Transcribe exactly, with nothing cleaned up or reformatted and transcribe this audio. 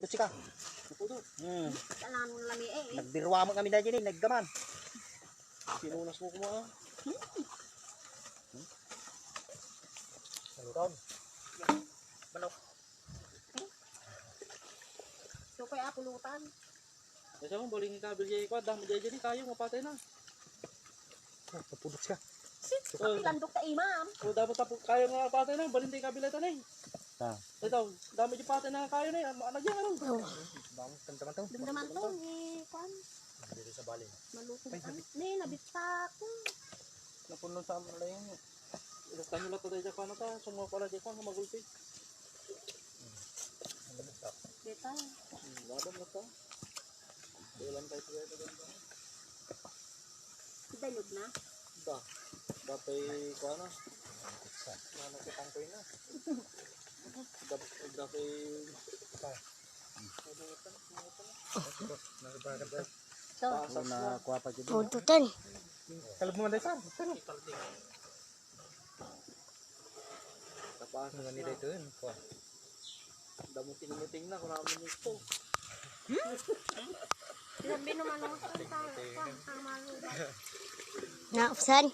Sika. Pudo. Hmm. Kanan lami eh. Nagbiruamon kami na dyan eh, naggaman. Sinunas mo kuma, ah. Saluton. Manok. Ito kaya pulutan. Kasi mo, baling kabil jay kwa, damo jay jay kayo, mapatay na. Oh, napudot siya. Sis, Oy. Kapilandok ta imam. O, dapat tapo kayo nga patay na, baling tayo kabil ito na eh. Ah. Ito, damo jay patay na kayo na eh, ano, ano dyan, ano? Oh. Damo, tanda man to. Damdaman to, ni Kwan. Dito sa bali. Malukog. Ay, ano? Ni, nabittak. Napuno sa amin na yun. Ilakan nyo lang tayo dyan, Kwan, ata. Sumuha pala dyan, Kwan, magulpi. Dito. Hmm, laban na to. Ulan tayo, tayo, tayo, tayo. Dayog na. Da. Dapay, kuha na. Ano, kitang ko na. Dap-, dapay. Ito. Pasas na. Una, kuha pa dyan. Puntutan. Kalab mo man, Sir. Tapos nga nila ito yun. Kuha. Damuting-muting na, kung naman ito. Sabi naman ako sa, sa, sa, sa maluba. Naupsan.